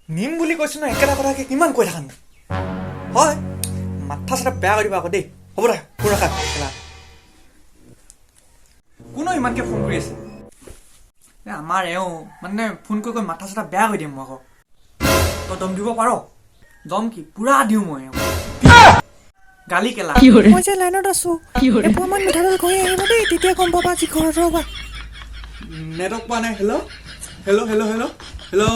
নিম বুলি কৈছো ন, একেটা কথাকে কিমান কৈ থাকা নো? হয়, মাথা চাথা বেয়া কৰি দিবা আকৌ দেই। হ'ব দে, ফোন ৰাখা। কেলা, কোনে ইমানকে ফোন কৰি আছে? এ আমাৰ এওঁ মানে ফোন কৰি কৰি মাথা চাথা বেয়া কৰি দিম মই আকৌ। তই দম দিব পাৰ? দম কি পুৰা দিওঁ মই এওঁ গালি কেলা। মই যে লাইনত আছো, এপোৱামান মিঠাতেল ঘঁহি আহিব দেই, তেতিয়া গম পাবা যি ঘৰত। ৰ'বা। নেটৱৰ্ক পোৱা নাই। Hello hello hello hello hello.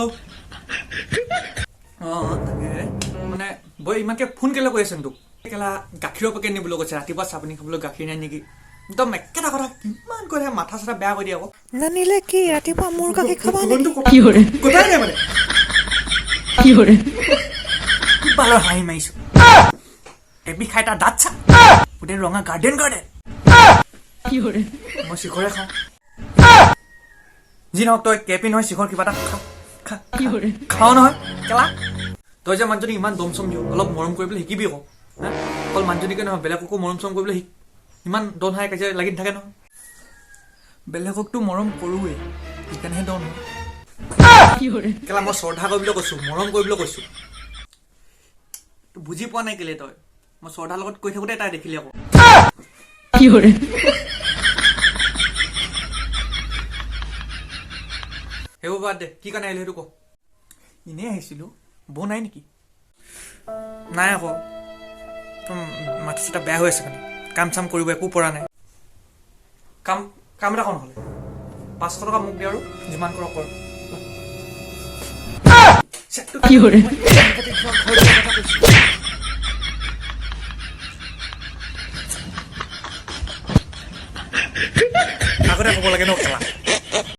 অঁ, তাকে মানে বই ইমানকে ফোন কেলৈ কৰি আছে তোক কেলা? গাখীৰৰ পেকেট নিবলৈ কৈছে, ৰাতিপুৱা চাহ পানী খাবলৈ গাখীৰ নাই নেকি? একদম একেটা কথা কিমান কৈ থাকে, মাথা চাথা বেয়া কৰি দিয়ে আকৌ। নানিলে কি ৰাতিপুৱা মোৰ গাখীৰ খাবা নেকি? কথাই নাই মানে। কি বালৰ হাঁহি মাৰিছো? টেপি খাই তাৰ দাঁত চা, গোটেই ৰঙা গাৰ্ডেন গাৰ্ডেন। মই শিখৰে খাওঁ। যি নহওক, তই কেপি নহয় শিখৰ কিবা এটা খা খা। খাওঁ নহয় কেলা। তই যে মানুহজনী ইমান দম চম দিওঁ, অলপ মৰম কৰিবলৈ শিকিবি আকৌ। হা, অকল মানুহজনীকে নহয়, বেলেগকো মৰম চৰম কৰিবলৈ শিক। ইমান দন হাই কাজিয়া লাগি নাথাকে নহয়। বেলেগকতো মৰম কৰোৱেই, সেইকাৰণেহে দন হয় কেলা। মই শ্ৰদ্ধা কৰিবলৈ কৈছো, মৰম কৰিবলৈ কৈছো। তোৰ বুজি পোৱা নাই কেলে তই? মই শ্ৰদ্ধাৰ লগত কৈ থাকোঁতে তাই দেখিলি আকৌ। সেইবোৰ বাদ দে, কি কাৰণে আহিলি সেইটো ক। এনেই আহিছিলো। বৌ নাই নেকি? নাই আকৌ। মাথা চাথা বেয়া হৈ আছে, মানে কাম চাম কৰিব একো পৰা নাই। কাম কাম এটা কৰ নহ'লে, 500 টকা মোক দে আৰু যিমান কৰ কৰ। কথা কৈছো। আগতে ক'ব লাগে ন কেলা।